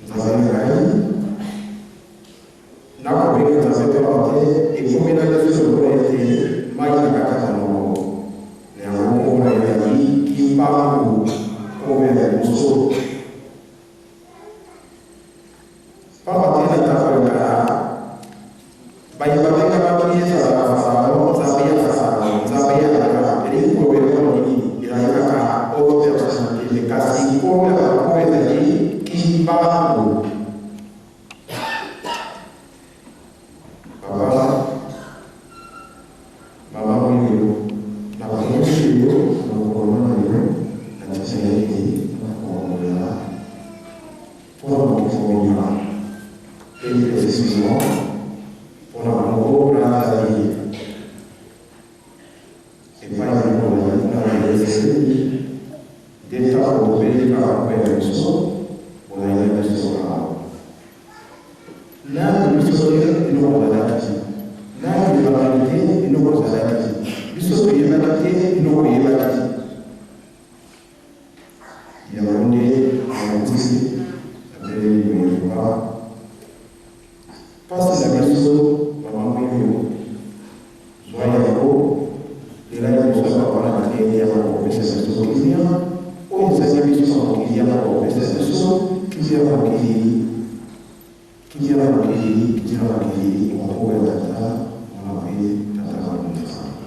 Nzambe na ngai, nakobenge Nzambe mpamba te ekomelaki biso lokola ete mai na kati ya monoko. Na yango nkombo na ye ezali Kimbangu, nkombo ya liboso. Pamba te na ntango ya kala, baye babengamaki ezala ba Farao, Nzambe ya Farao, Nzambe ya Abraham, elingi koloba eloko nini? Ezali kaka haute personnalite te, kasi nkombo ya bango ezali Kimbangu. Papa, mama Mwilu, nakumisi yo na mokolo mwa lelo na ntina ete nakomonela mpo na mokili mpe precisement mpo na moko nazali epai na molai na Yesu nde ntango bobeli kaka mpo ya biso molai na biso awa nani biso te bino bozalaki, nani ebakaki te bino bozalaki, biso toyebaki te bino boyebaki. Yango nde nakuti nabeleli boye papa, mpasi na biso mama Mwilu, zwa yango lela liboso ya papa na ndenge ya kopesa biso kimia oyo ezangi biso na mokili, ya kopesa biso kimia ya mokili, kimia ya mokili, kimia ya mokili, moko ya tata mwana mpe tata wa Nzambe.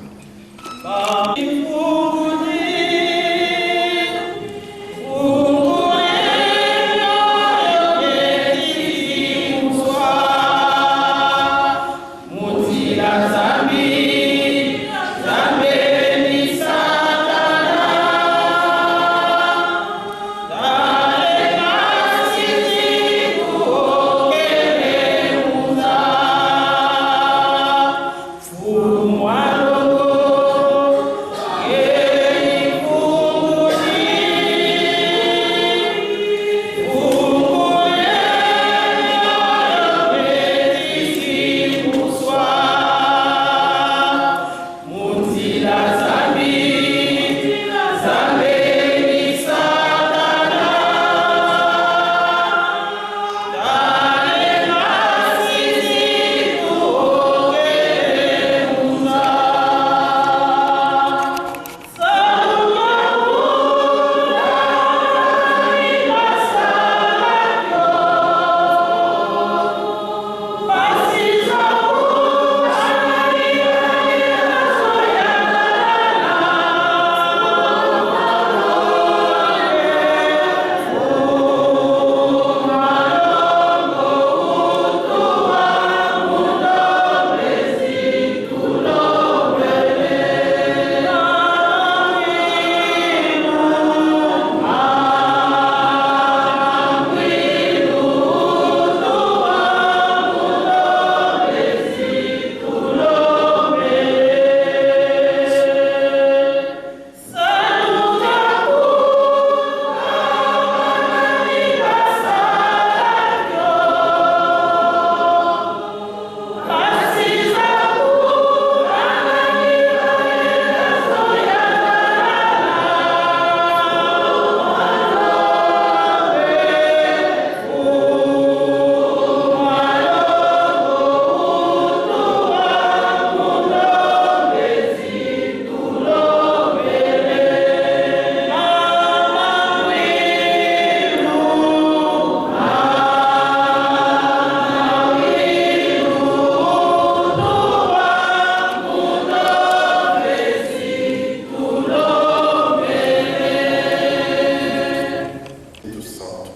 Espírito Santo.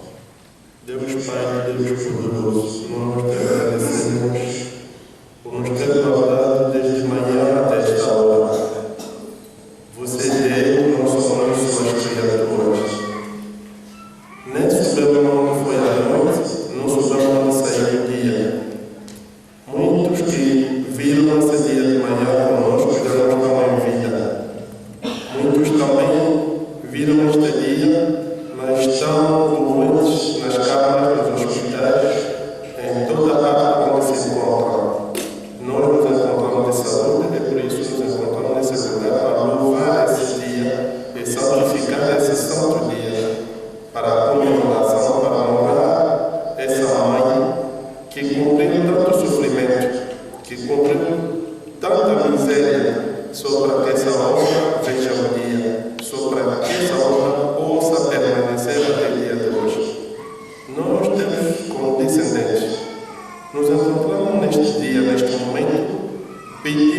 Deus Pai, Deus poderoso, nós te agradecemos por nos ter guardado desde manhã até esta hora. Você é Deus, nós somos suas criaturas. Nem soubemos onde foi a noite, não soubemos onde saiu o dia. Muitos que viram esse dia de manhã conosco já não estão em vida. Muitos também viram este dia, mas estão doentes nas camas dos hospitais, em toda a parte onde se encontram. Nós nos encontramos de saúde e por isso nos encontramos nesse lugar para louvar esse dia e santificar esse santo dia, para a comemoração, para honrar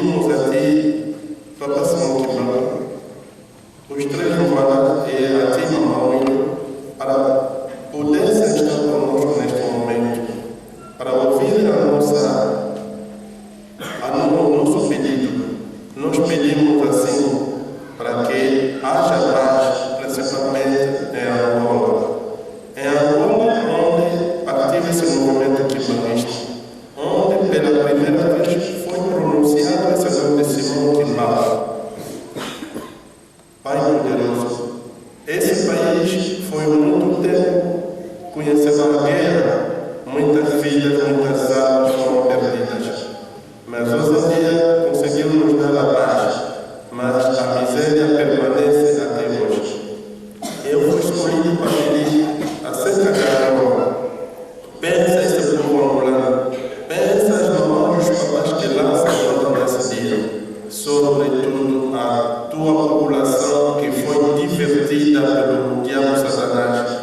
Pedimos a ti, Papa Simon Kimbangu, os três Mwana e a ti, Mamã Willy, para poderem estar conosco neste momento, para ouvir a nossa, a no, o nosso pedido. Nós pedimos assim para que haja paz, principalmente em Angola. Em Angola, onde partiu esse movimento kimbanguista, onde pela primeira vez foi pronunciado esse nome de Simão Kimbangu. Pai poderoso, esse país foi muito tempo conhecendo a guerra, muitas vidas, muitas almas foram perdidas. Mas hoje em dia conseguiu nos dar a paz, mas a miséria permanece até hoje. Eu fui escolhido para pedir acerca da Angola. Pensa esse povo angolano, pensa as mamães e os papás que lá se encontram nesse dia. Sobretudo a tua população que foi divertida pelo diabo Satanás.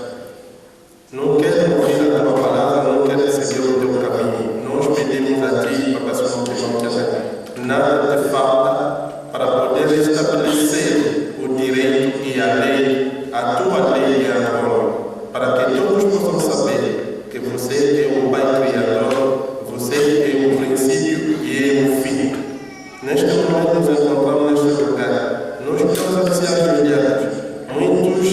Não querem ouvir a tua palavra, não querem seguir o teu caminho. Nós pedimos a ti, Papa Simão Kimbangu, nada te falta para poder estabelecer o direito e a lei, a tua lei em Angola, para que todos possam saber que você é o Pai Criador, você é o princípio e é o fim. Neste momento nos encontramos neste lugar. Nós estamos a ser ajoelhados. Muitos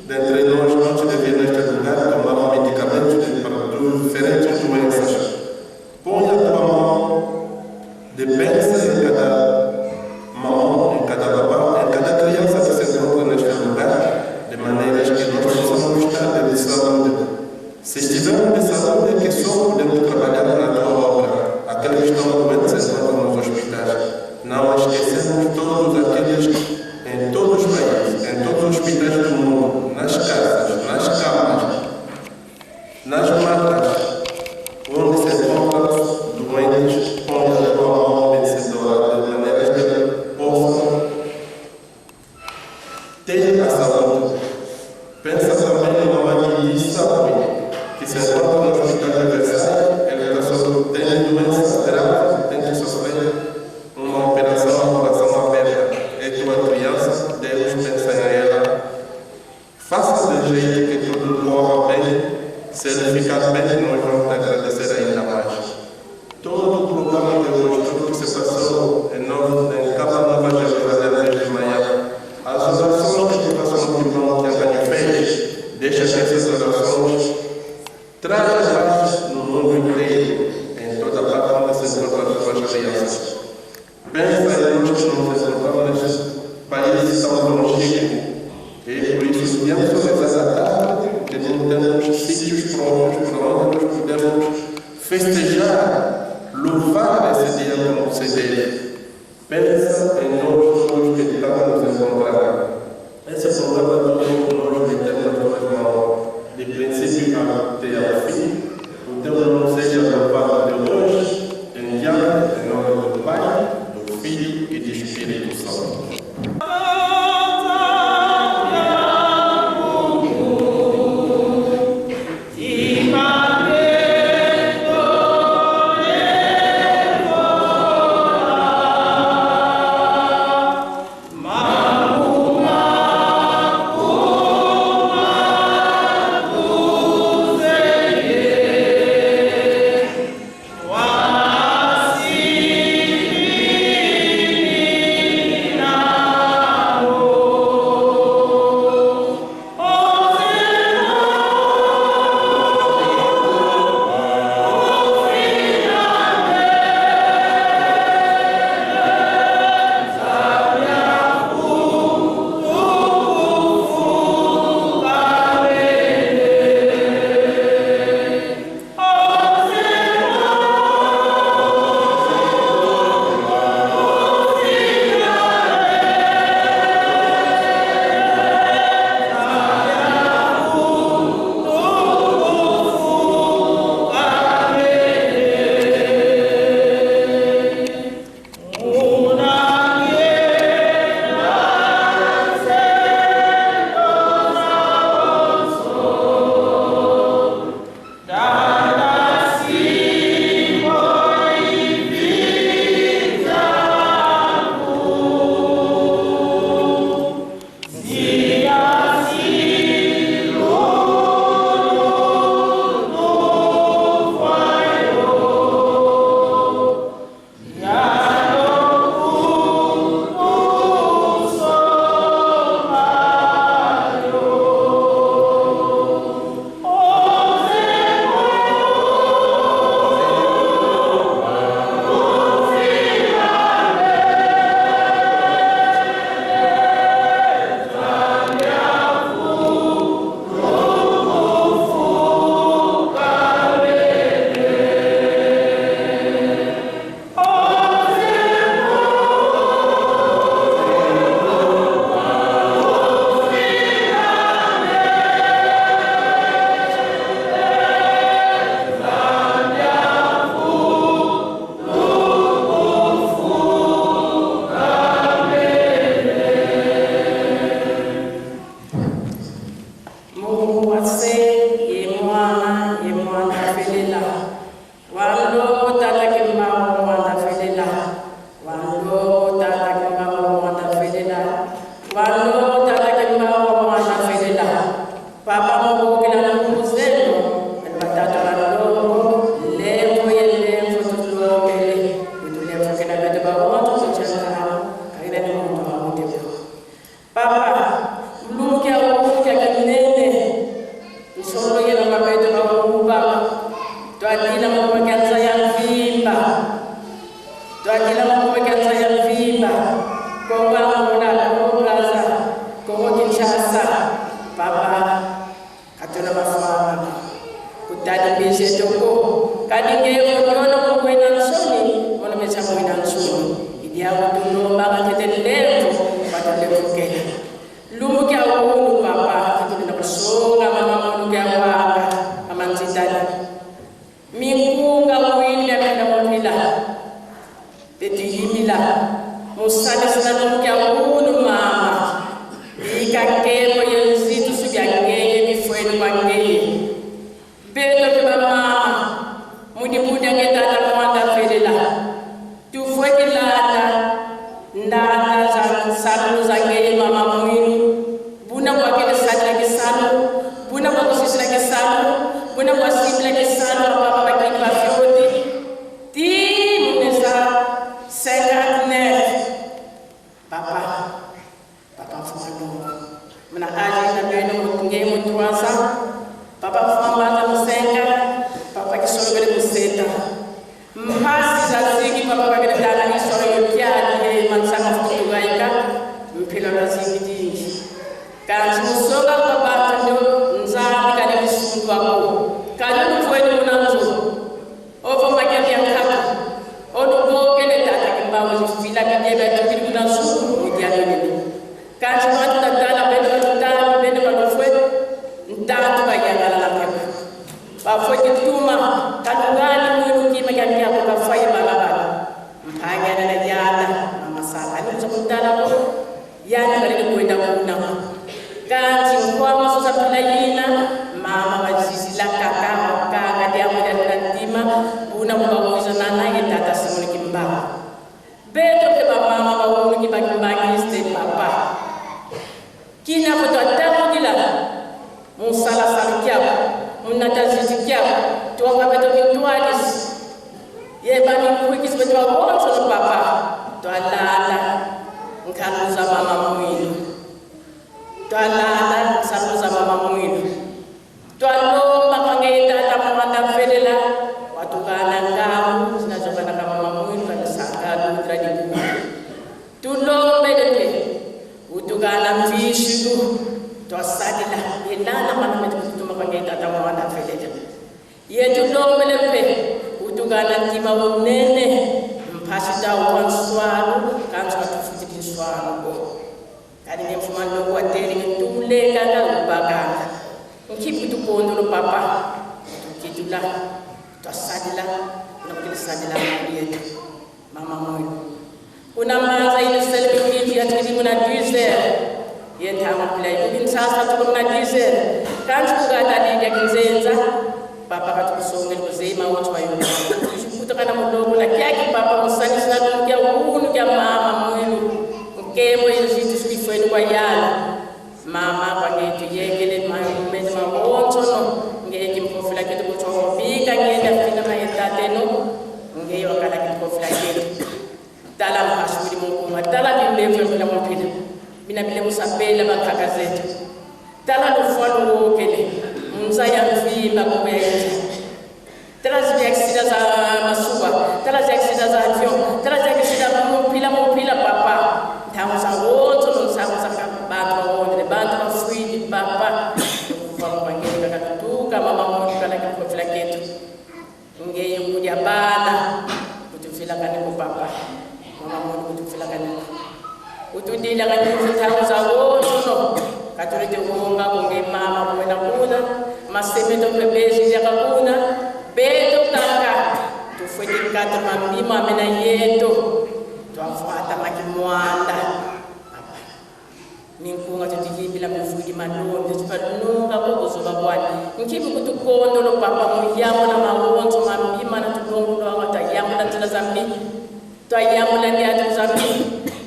dentre nós, antes de vir neste lugar, tomaram medicamentos para diferentes doenças. Põe a tua mão de bênção em cada mamã, em cada babá, em cada criança que se encontra neste lugar, de maneira que nós possamos estar de saúde. Se estivermos de saúde, é que só podemos trabalhar na tua obra. Aqueles que estão doentes se encontram nos hospitais. Não esquecemos todos aqueles em todos os países, em todos os hospitais do mundo, nas casas, nas camas, nas macas, onde se encontram doentes, põe a tua mão vencedora, de maneira que possam ter a saúde. Pensa também no mamãe de Isaui, que se encontra no hospital de Versailles, ele está tem doença grave, tem que sofrer uma operação a coração aberto. É tua criança, Deus pensa em ela. Faça do jeito que tudo corra bem. Se ele ficar bem, nós vamos te agradecer ainda mais. Todo o programa de hoje, tudo que se passou em, Nova, em Capa Nova Jerusalém desde manhã, as orações que o pastor Kimbangu Kiangani fez, deixa que essas orações tragam paz no mundo inteiro, em toda parte onde se encontram as tuas crianças. Pensa em nós que nos encontramos neste país tão longínquo. E por isso viemos rezar à tarde, porque não temos sítios próprios para onde nós podemos festejar, louvar esse dia como se deve. Pensa em nós todos que estamos nos encontrar. Esse programa todo nós metemos nas tuas mãos, de princípio até ao fim. Mfumu se ye mwana ye mwana felela. Walo tata kimbangu mwana felela. Walo tata kimbangu mwana felela. Walo tata kimbangu mwana felela. Papa mobokela na muzelo batata balongo lembo ye lembo tulomele utulembo kena beto ba wonto sochana kaina ni muntu wa mutebo. Papa mlumuke awuke kinene nsolo yena mabeto ba twatila makubekanza ya mvimba twatila makubekanza ya mvimba Kongo Angola, Kongo Brazza, Kongo Kinshasa. Papa katona bafana kutali mbishe toko kadinge motono kukwena nsoni mono mecha mwina nsoni idiawo tulomba katete lembo batulembukela lumuke awunu papa kitulina kusonga mama muluke awanga mama nzitali minkunga wili amina mopila tetuyimila musale sina lumuke awunu mama ikakembo yenzitu subyangeye mifweni kwangeye beto ke bamama mudibudi angetata mwanda felela tufwekilata ndanda za salu zangeye mama mwinu buna kwakele sadila kisalo buna kwakusisila kisalo buna kwasimila kisalo papa bakini bafyoti ti munesa 59 papa papa mfumalo mna aje na beno ngeye mu 3 ans papa mfumambata musenga papa kisolokele museta mphasi zaziki papa bakele tala isoro yokyali mansanga fukutukaika mphilo laziki dingi kanti musoka kwabantu ndo nzambi kali misundu ako kali lufweni munanzo ovo makya khaka olubokele tata kimbango zifila bidyebe tukili munanzo mudyalelele kanti bantu tatala bene batutala bene balufwe ntatu bayangala la pepa bafwe kituma kalungani mwinu kima kyankyako kafaye balabala mphanyana na yana mamasala ani mutala ko yana kalele kwenda kuna kanti nkwama sosaphila yina mama bazizila kaka wakanga diamuda ndima buna mubawiza nanaye tata simoni kimbangu beto ke bamama bawunu ki bakimbangiste papa kina foto atamukila musalasala kyabo munatazizi kyabo tuwakabeto mitwalisi ye bamikwikisi beto babonso no papa twalala nkhaluza mama mwinu twalala nsaluza mama mwinu twalomba kwangeye tata mwana felela watukana ngamu zinazokana kama mama mwinu kanisangalu tradiku tulombele utukana mvishilu twasalila elala mana metukutuma kwangeye tata mwana felela yetulombele pe utukana ntima wonene mphasi tawo kwanswalo kanzi watufuti tinswalo ko kali ngemfumani lokwateli ngitulekanga ubakanga nkhiphi tukondolo papa tukitula twasalila unakulisalila yetu mama moyo unamanza iliselekiti yatikiti kuna diesel yenthango phela ikinsasa tukuna diesel kanti kukatalilya kinzenza papa katukusongele kuzeyima wothi wayona kutakana muloko na kyaki papa musanisina kya unu kya mama mwinu nkemo yenzitu sikifweni kwa yala mama kwangethu yekele mene mawonsono ngeke mphofela kethu kuthobika ngenda fika mayetateno ngeye wakala kimphofela kethu tala mphashuli munkuma tala bimbefu mphila mphila mina bile musapela bakhaka zethu tala lufwalo wokele munza ya mvimba kubenza tala ziaksida za masuba tala ziaksida za avion tala ziaksida mupila mupila papa ntango za wonso nsango za bantu bawondele bantu bafwili papa vamubangeli kakatuka mama muntu kala kimphofela kethu ngeye kudya bana kutufila kaniko papa mama muntu kutufila kaniko utudila kaniko ntango za wonso katulete wonga kunge mama kuwena kuna masemeto pebezi yakakuna beto kaka tufwete kata mambima amena yeto twafuata makimwanda papa Minkunga tutihimbila muvudi malonde tupanunga kokuzuba bwani nkibi kutukondolo papa muyamo na mawonzo mambima na tulongolwanga twayamula nzila zambi twayamula ndiatu zambi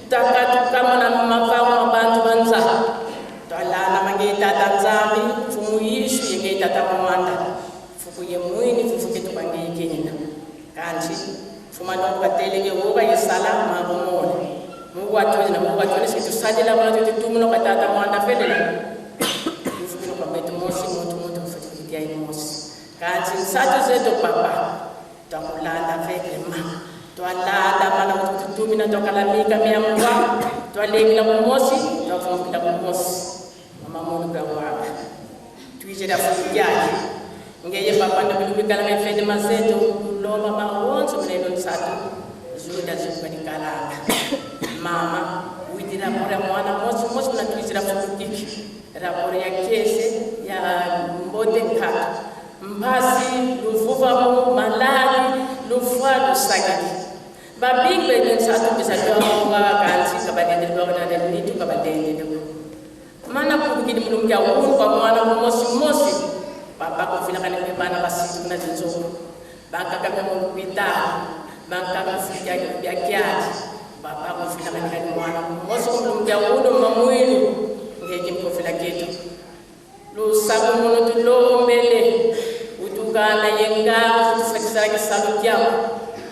twakatukamo na mavango mabantu banza twalala mangeitata nzambi mfumu yishu yengeitata mwanda fuku ye mwini fufuke tukangeikenina kanti fuma longo kateleke woka yisala mabomole Mungu atuone na Mungu atuone sisi tusalila bwana tututumuna kwa tata mwanda felela ufukino kwa betu mosi muntu muntu mfutikia mosi kanti nsatu zetu papa twakulanda vekema twalanda mana kututumina twakalamika miamwa twalengila kumosi twavumbukila kumosi mama munu kwa waka tuijela fukiyake ngeye papa ndokulubikala ngefede mazetu kulomba mawonso mneno nsatu zuda zukadikalanga mama witi raporo ya mwana mosi mosi unatuizira fukukiki raporo ya kese ya mbote nkatu mpasi luvuvamu malali lufwa lusakili babingi bene nsatu bisa twakuwa kansi kabadendele bakonadele nitu kabadendele mana kukukidi mulungu ya kwa mwana mosi mosi papa kufilakane mpe bana basitu kuna zinzoku bakakame mulupita bakaka bya kyati papa kufilakane kani mwana mosi mulungu ya uno mamwilu ngeke mkofila ketu lusaku muno tulombele utukana yenga tufakisala kisalu kyako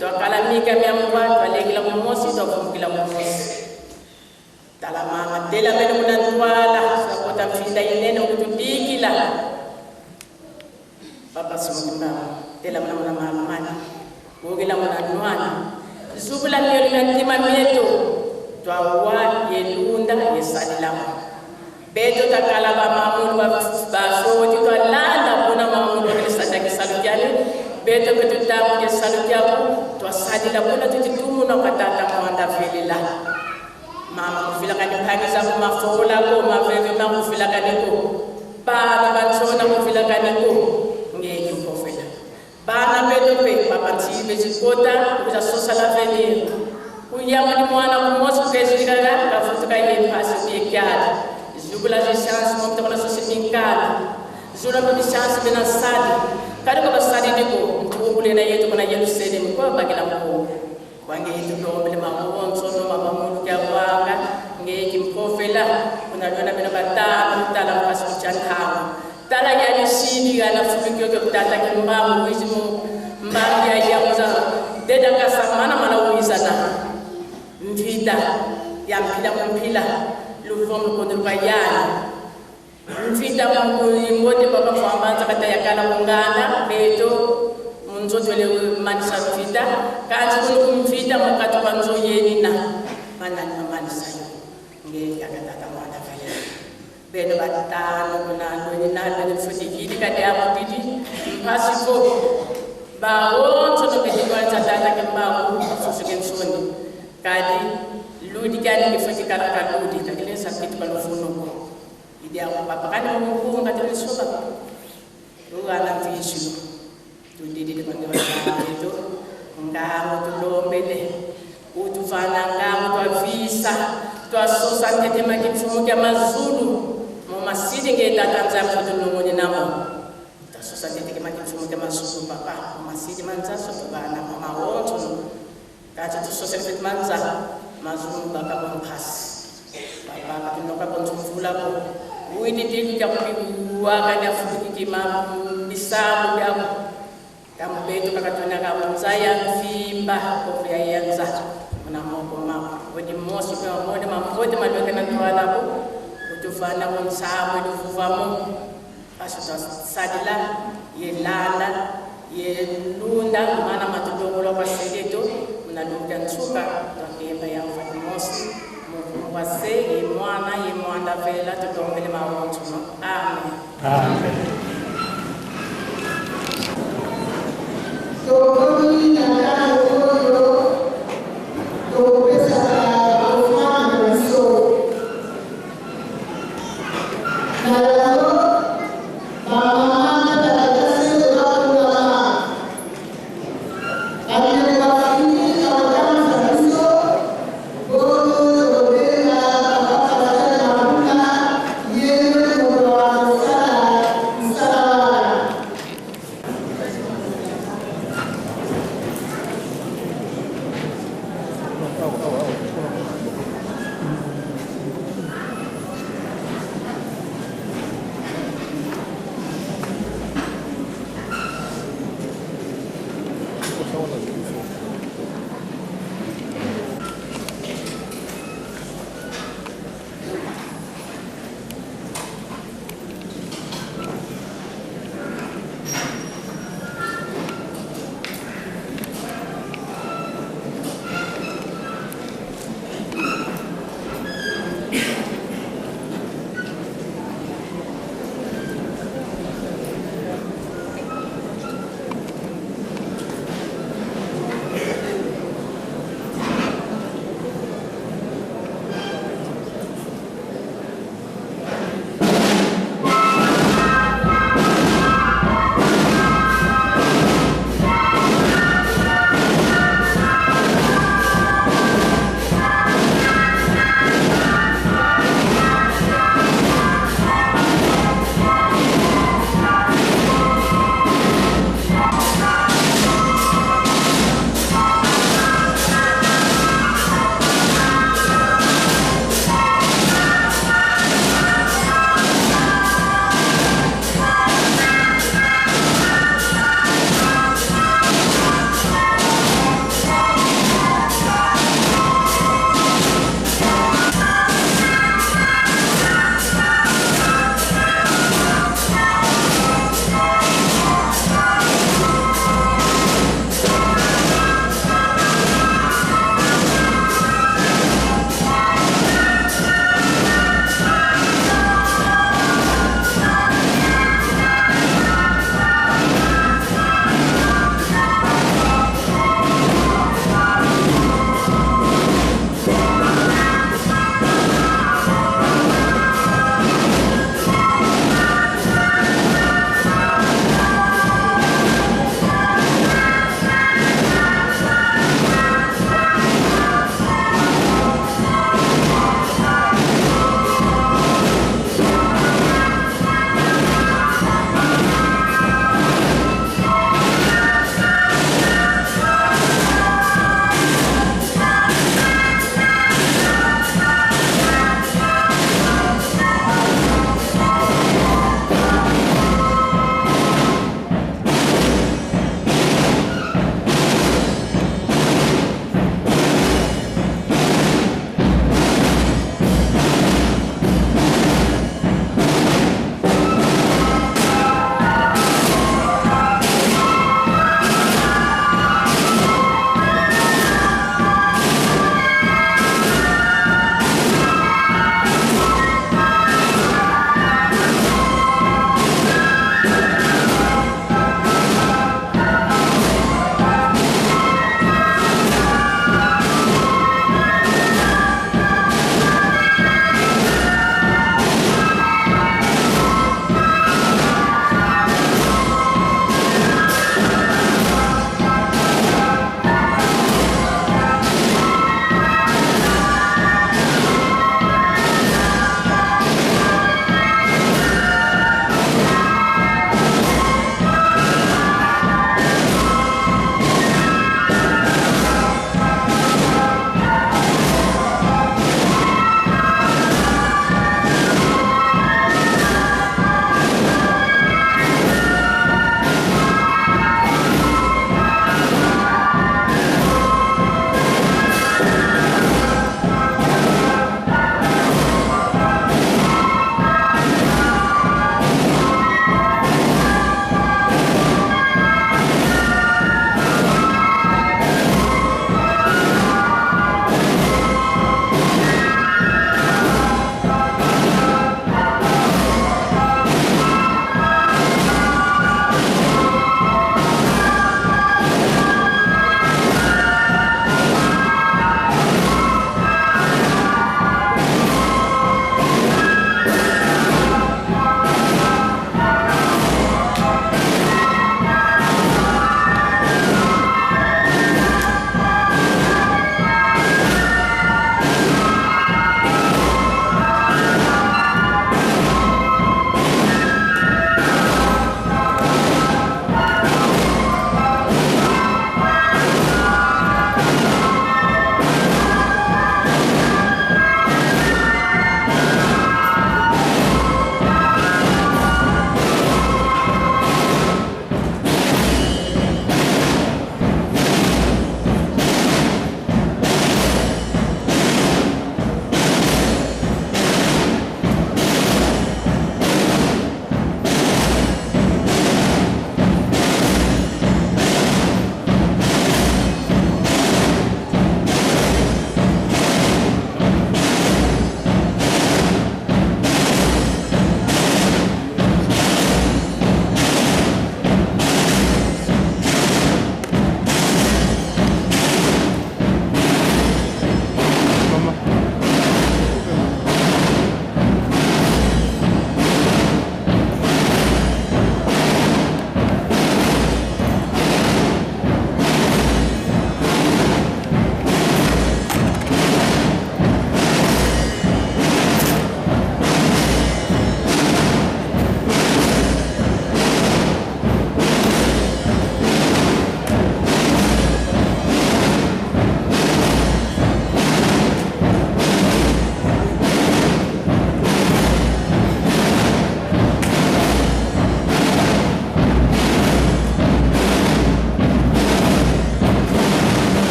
twakalamika myambwa twalengela kumosi twavumukila kumosi talamama tela mene munatwala swakota mfinda inene ukutubikila papa simukimba tela muna muna mahamani wokela muna nwana zubula myelo mya ntima myeto twawa yelunda yesalilamo beto takala bamamulu bafoti twalanda kuna mamulu wakele kisalu kyale beto ketutamu kisalu kyako twasalila kuna tutitumuna kwa tata mwanda velela mama kufila kaniphangisa kumafola ko maveve makufila kaniko bana batshona kufila kaniko ngeke mphofela bana beto pe bapatsibe tshikota kuza sosa l'avenir uyama ni mwana kumosi kukezikaka kafutuka yephasi kuyekyala zukula zishansi momtokona sosiminkala zula mabishansi bena sali kadi ko basali diko ntukulena yetu kona Yerusalemu ko bagila mko wange yetu lombele mawonso no mabamulu kya wanga ngeke mphofela unalona bena batano tala mphasi kuchanhawa tala ya lishini kana fulikyo ke tata ke mbangu wizimu mbangu ya yamuza deda kasamana mana uizana mvita ya mpila mpila luvom lukondo bayani mvita mbote papa fwambanza kata yakala kungana beto munzoto le manisa mvita kanti kuno kumvita mukati kwa nzo yeni na manani mamanisa yo ngeke akatata mwana vele beno batano kunalo ni nalo ni futi yili kati ya mabidi mpasi ko baonso no bidi kwa tata ke mbangu fusuke nsoni kadi ludi kani ke futi kala kaludi kakile sakitu kalufuno ko idi ako papa kani mumukunga katili soba ruana mvishu tudidi kwa ndio ngango tulombele utufana ngango twavisa twasosa tetema kimfumo kya mazulu mumasidi ngetata nzambi tulongone namo twasosa tetema kimfumo kya mazulu papa mumasidi manzaso tubana mawonso kati tusose mfeti manza mazulu baka bomphasi papa kinoka bontsumvula ko uititiki kya kupiwa kanya fuki ma misambo byako kambeto kakatona kamunzaya mfimba kofuya yenza muna moko mako odi mosi pe mode mambote madoke na twalako utufana konsambo luvuvamo aso sadila yelala yelunda mana matulongola kwa sedeto muna lumka ntsuka twakemba ya mfati mosi wase ye mwana ye mwanda vela tutombele mawonso no amen. Amen. Tokomi na ntango oyo tokopesaka offrande na biso. Na yango, bamama na batata sete bakongama. Bandeko bafini na kotangisa biso, bongo tokobenga papa Pascal Mabuka.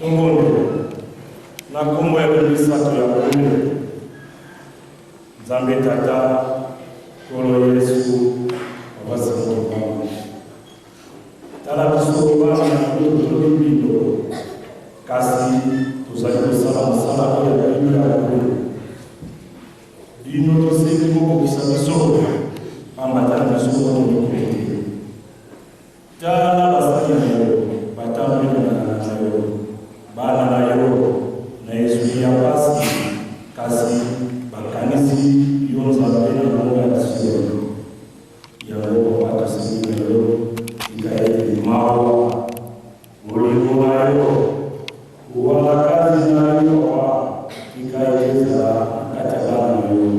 Tobondela na nkombo ya misato ya bule Nzambe Tata, Nkolo Yesu, Papa Simon Kimbangu. Tala biso bana na yo totoki mbindo, kasi tozali kosala mosala oyo ya bino ya bule. Bino tosengi bokokisa biso, pamba te na biso moko tokoki te. Tala basali na yo batamboli na na yo, bana na yo na ezwi ya pasi, kasi bakanisi yo Nzambe na ngomba ya Siona. Yango papa tosengi na yo, tika ete mawa, bolingo na yo, kowala kazi na yo papa, tika ete ezala na kati ya bana na yo.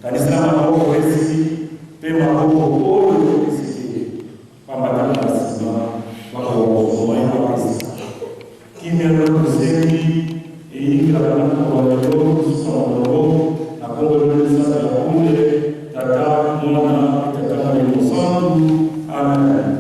Kanisa na maboko esili mpe maboko oyo esili te, pamba te na nsima bakokozwa mai mapesa. Kimia nde tosengi eyikelaka na mokolo ya lelo lisusu na molongo na kombo ya misato ya bule, Tata, Mwana mpe Tata Molimo Santu. Amen.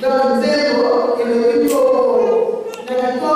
Donc nzembo elobi bongo na.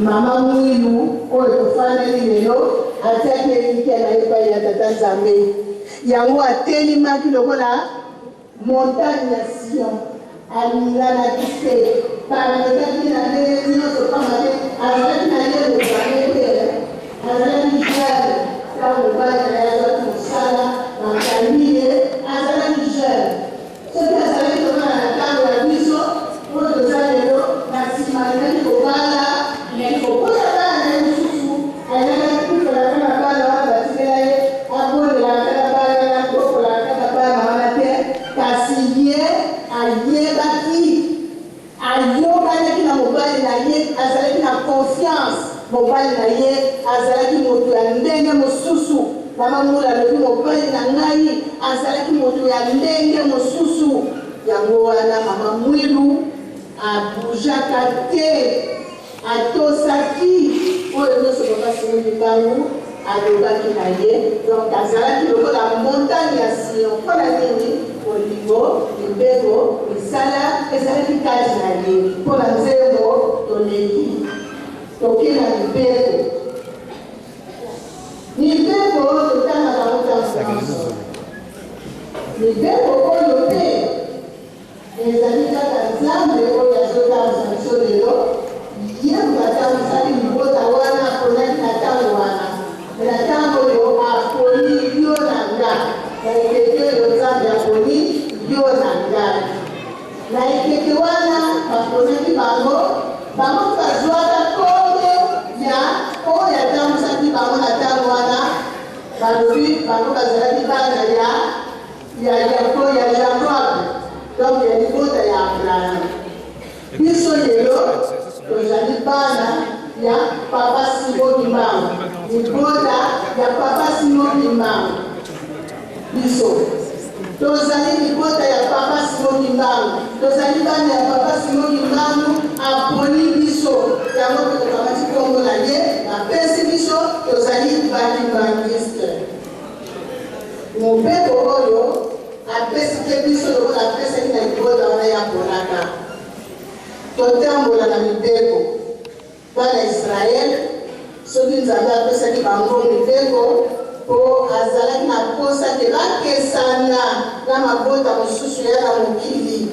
Mama Mwilu oyo tofandeli lelo atiaki elikya na ye epai ya Tata Nzambe. Yango atelimaki lokola montagne ya Sion, aninganaki te. Bamekaki ye na ndenge nyonso, pamba te azalaki na ye mobange te, azalaki jeune ntango mobali na ye azwaki mosala, bakangi ye, azalaki jeune. Soki azalaki kobala na ntango ya biso oyo toza lelo, na nsima alingaki kobala, alingaki kobota bana na ye mosusu, alingaki akufelaka na bana wana batikela ye, abondelaka kaka bana wana, abokolaka kaka bana wana te. Kasi ye ayebaki, ayokanaki na mobali na ye, azalaki na confiance. Mobali na ye azalaki moto ya ndenge mosusu. Mama Mula alobi, mobali na ngai azalaki moto ya ndenge mosusu. Yango wana Mama Mwilu abujaka te, atosaki oyo nyonso Papa Simon Kimbangu alobaki na ye. Donc azalaki lokola montagne ya Sion. Mpo na nini? Bolingo, mibeko, misala ezalaki kati na ye. Mpo na nzembo toleki, toke na mibeko. Mibeko oyo totangaka yango ntango nyonso. Mibeko oyo mpe ezali kaka Nzambe oyo azotambwisa biso lelo. Ye moto atambwisaki libota wana, aponaki na ntango wana. Me na ntango oyo aponi yo na nga, na ekeke oyo Nzambe aponi yo na ngai. Na ekeke wana baponaki bango, bango mpe bazwaka nkombo ya oyo atambwisaki bango na ntango wana. Balobi bango bazalaki bana ya ya Yako, ya Jacob, donc ya libota ya Abraham. Biso lelo tozali bana ya Papa Simon Kimbangu, libota ya Papa Simon Kimbangu. Biso tozali libota ya Papa Simon Kimbangu, tozali bana ya Papa Simon Kimbangu. Aponi biso, yango mpe tokamati nkombo na ye, apesi biso, tozali bakimbangiste. Mobeko oyo apesi mpe biso lokola apesaki na libota wana ya ponaka, totambola na mibeko. Bana Israele, soki Nzambe apesaki bango mibeko, mpo azalaki na mposa te bakesana na mabota mosusu ya na mokili.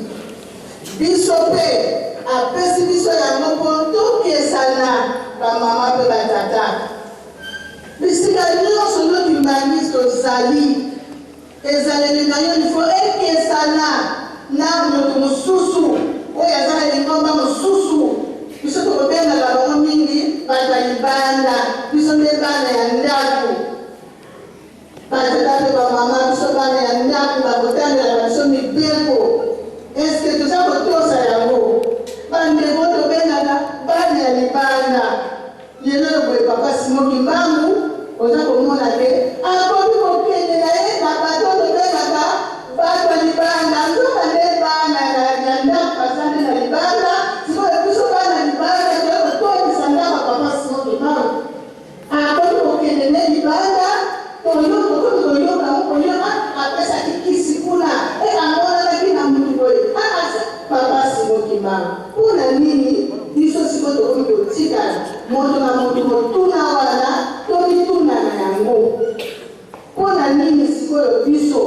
Biso mpe apesi biso yango mpo tokesana, bamama mpe batata. Bisika nyonso yo kimbanguiste ozali, ezaleli na yo il faut ekesana na moto mosusu oyo aza na lingomba mosusu. Biso tokobengaka bango mingi bato ya libanda, biso nde bana ya ndako. Batata mpe bamama, biso bana ya ndako, bakotangelaka biso mibeko. Eske toza kotosa yango? Bandeko tobengaka bana ya libanda. Lelo oyo boye Papa Simon Kimbangu oza komona te akomi kokende na ye na bato oyo tobengaka bato ya libanda, nzoka nde bana ya ndako baza nde na libanda. Sikoyo biso bana libanda toye kotondisa ndako ya Papa Simon Kimbangu, akomi kokende nde libanda, toyoka tokomi koyoka yango koyoka apesaki kisi kuna e amonanaki na mutu boye. Papa Simon Kimbangu, mpo na nini biso sikoyo tokomi kotikala moto na moto? Motuna wana tomituna na yango, mpo na nini sikoyo biso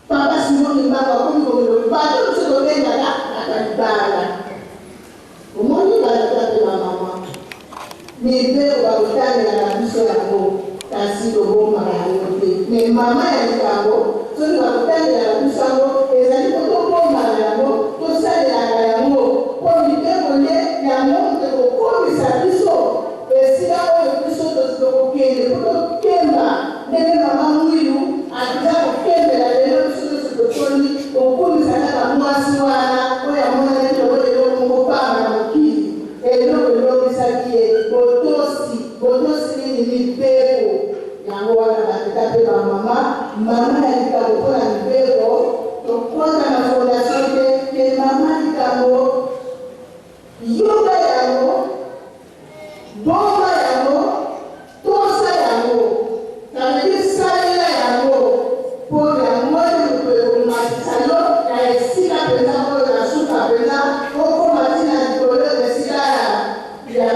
Papa Simon Kimbangu akomi komino bato biso tobengaka bato ya libanda? Omoni, batata mpe bamama, mibeko bakotangelaka biso yango, kasi tobombaka yango te. Me mama ya likambo, soki bakotangelaka biso yango, ezali mpo tobombaka yango, tosalelaka yango, mpo mibeko nde yango moto ekokomisa biso esika oyo biso tokokende mpo tokemba ndenge Mama Mwilu aza kokembela lelo. Biso nyonso totondi kokumisa kaka mwasi wana oyo amonanaki lokola eloko moko pamba na mokili. Eloko elongisaki ye, botosi. Botosi nini? Mibeko. Yango wana batata mpe bamama, mama ya likambo mpo na mibeko, tokɔta na fondation te, ke mama likambo, yoka yango, bomba yango, tosa yango, ça veut dire salela yango, mpo yango nde moto ekomatisa yo na esika mpenza oyo na suka mpenza, okoma ntina likolo, esika ya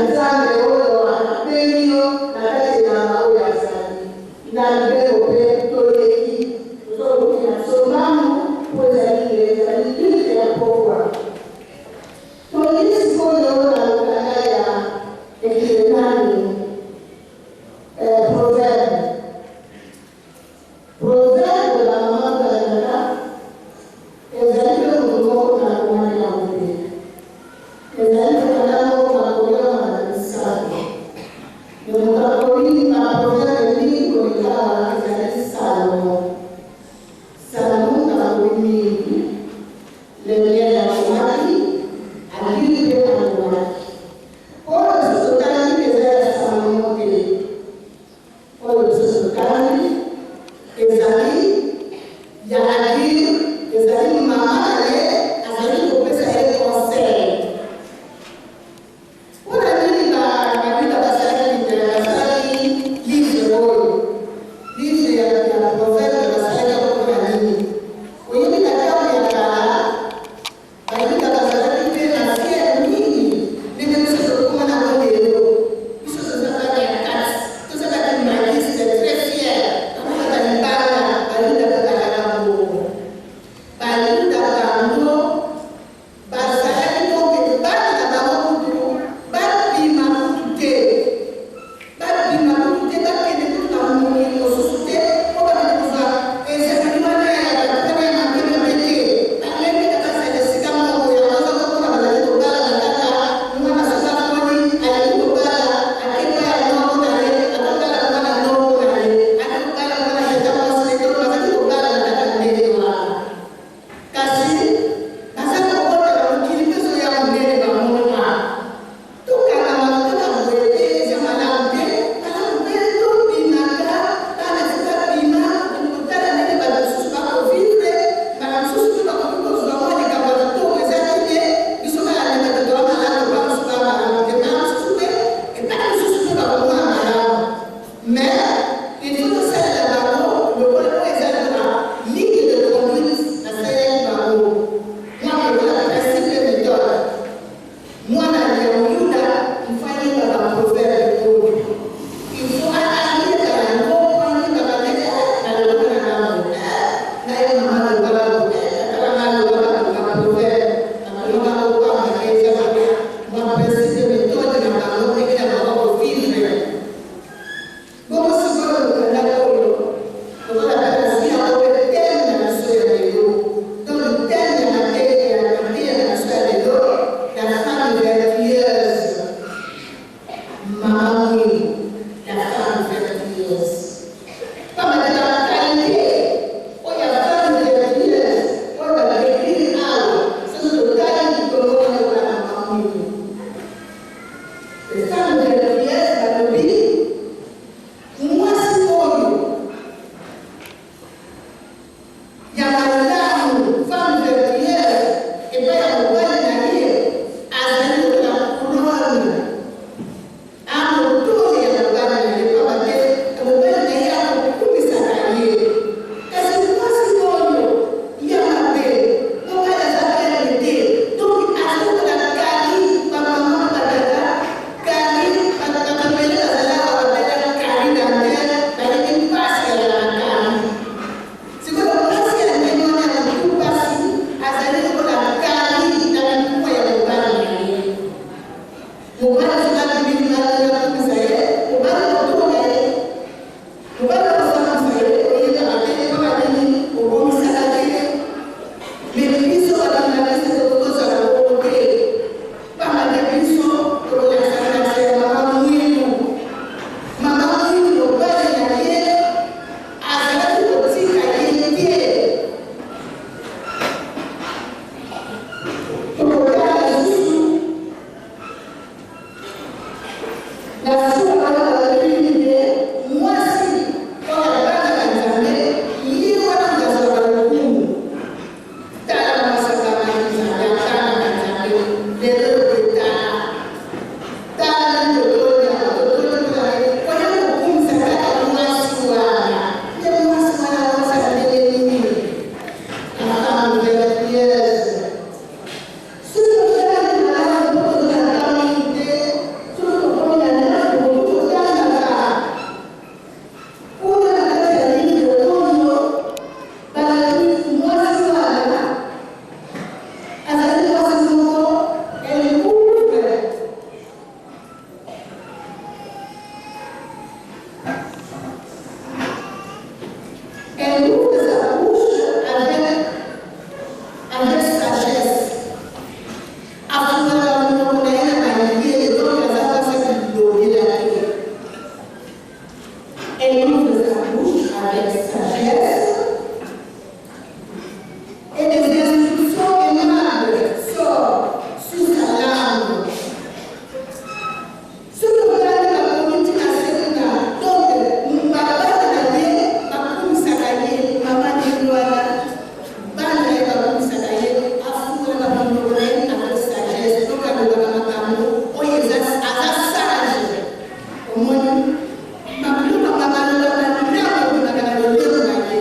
Na mibeko mpe toleki, toza kokende na biso mbangu mpo ezali ezali culte ya pokwa. Tolingi sikoyo na mokanda ya Ekilenani, Proverbe. Proverbe, bamama balingaka, ezali mpe moto moko na akomaki yango te. Ezali mokanda moko bakoyama na misato. Me moto akomi baproverbe mingi koleka awa ezali Salomo. Salomo moto akomi mingi. Lemuel akomaki, Aguri mpe akomaki. Oyo biso totangi eza ya Salomo te. Oyo biso totangi ezali ya Aguri, ezali mama na ye azali kopesa ye conseil. Mpona nini Bayuda basalaki basalaki livre oyo? Elle ouvre sa bouche avec sagesse. Afungolaka monoko na ye na mayele, donc aza mwasi ya bilobela te. Elle ouvre sa bouche avec sagesse et des instructions aimables sortent sous sa langue. Soki otali bakomi ti na se kuna, donc bana na ye bakumisaka ye, mama ndenge wana, bana na ye bakumisaka ye, afungolaka monoko na ye avec sagesse, donc alobaka makambo oyo eza, aza sage. Omoni mabiloko maloba malamu ebimaka na lolemo na ye.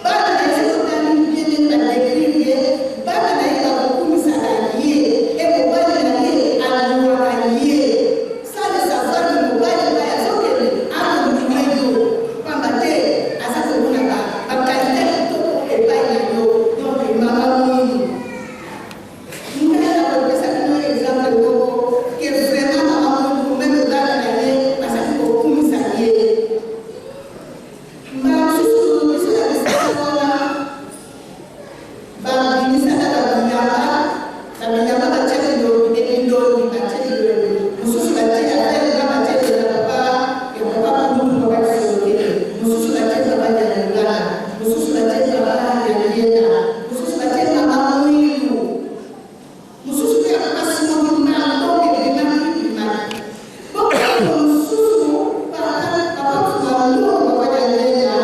Bana na ye, soki otali bien ndenge ba decrire ye, bana na ye bakokumisaka ye e mobali na ye alingaka ye sans le savoir que mobali epai azokende akondima yo, pamba te aza komona ba qualité kitoko epai na yo. Donc mama Mwindu, ngai nakopesa bino exemple moko ke vraiment mama Mwindu, même bana na ye bazali kokumisa ye. Mbala mosusu biso na bisika wana babimisaka babilamba, babilamba batie bilongi, bilongi batie bilongi mosusu, batie affaire nga, batie ya papa, ya papa Kulutu, papa Kisolokele, mosusu batie papa Dialungana, mosusu batie papa Diangienda, mosusu batie mama Mwilu, mosusu mpe ya papa Simon Kimbangu. Donc ebimaki, bimaki bongo. Mosusu papa, papa Malongo, papa Diangienda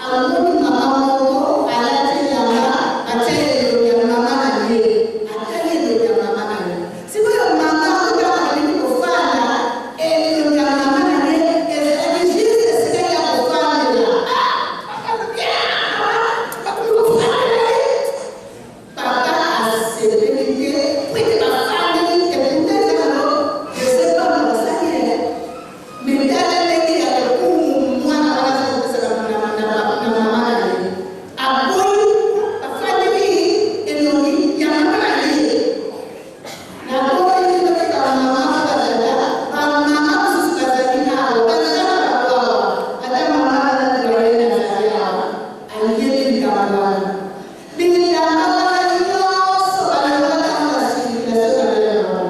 amoni mama moko alati elamba, atia elongi ya mama na ye, atali elongi ya mama na ye. Sikoyo mama oyo alingi kofanda, elongi ya mama na ye ezalaki juste esika ya kofandela. Bakomi kofandela ye, papa asepeli te po ete bafandeli ekuta ezalano. Je sais pas basali ye, mais tala ndenge ya lokumu mwana wana aza kopesaka na mama na ye. Aboyi bafandeli elongi ya mama na ye. Naboyi tokeka bamama bazala, bamama mosusu bazali awa, baza na bato awa. Ata mama wana doyen azali awa, ayebi likambo wana. Bilamba wana nyonso balongaka na circulation na yango.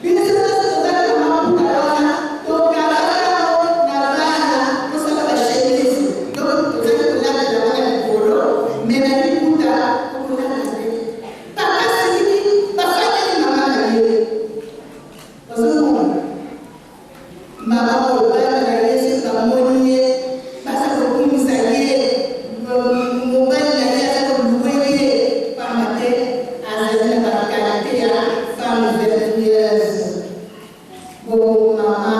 Biso nyonso tozali na maputa wana, tokangaka yango na bana kosala ba chemise. Donc tozali kolatela wana likolo, mais na liputa okolata te. Papa siliki bafandeli mama na ye. Ozomona mama oyo, bana na ye soki bamoni ye baza kokumisa ye, mobali na ye aza koluwe ye, pamba te azali na ba qualité ya femme vertueuse. Bongo mama,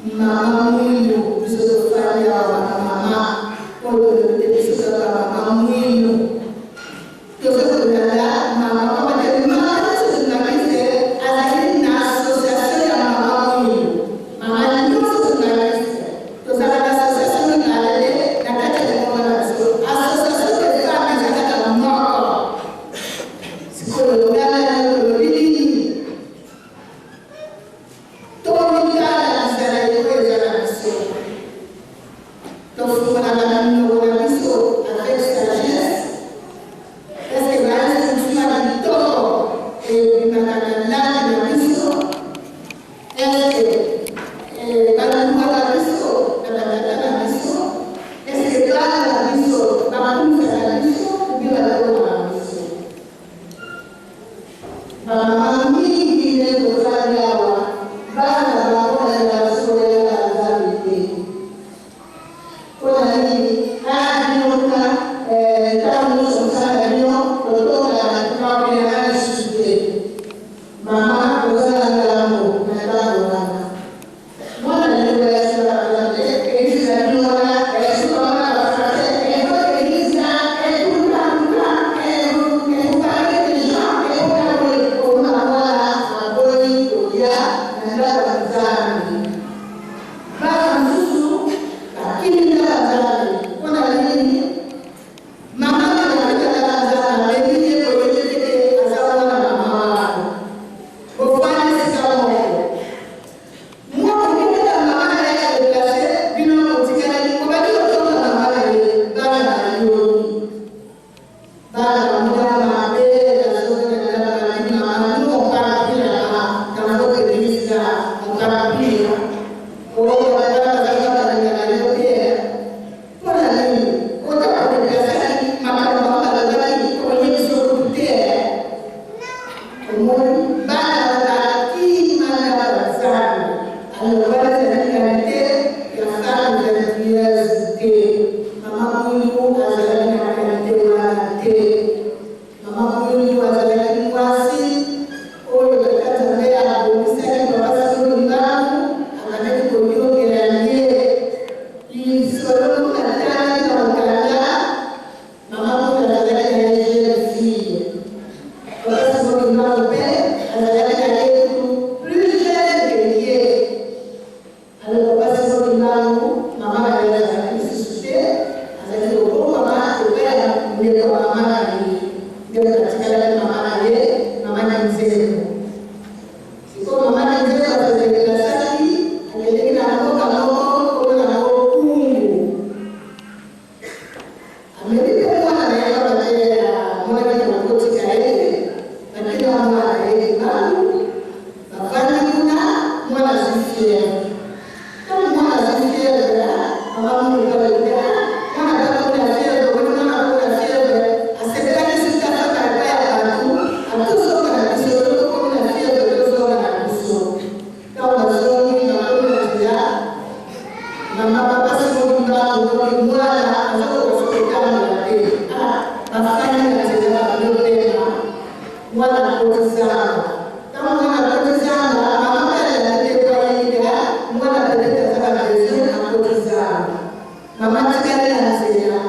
mama Mwindu, biso tofandi awa, mama oyo tolobi te, biso kaka mama Mwindu toza kolanda mama, pamba te mama nyonso tolakisi azali na association ya mama Mwindu. Mama nyonso tolakisi tozalaka association mibale te na kati ya lingomba na biso. Association de femme eza kaka moko. Sikoyo ngana tolobi nini? Tomitala bizaleli oyo eza na biso, tofungolaka minoko na Mama, papa sikoyo mbangu, donc mwana azokoka kotambola te. Ah, bafandi na nzela, bandopema, mwana akoti zamba. Ntango mwana akoti zamba, mama mpe alala te po ayebi mwana peut-être aza na besoin, akoti zamba, mama tikali na nzela.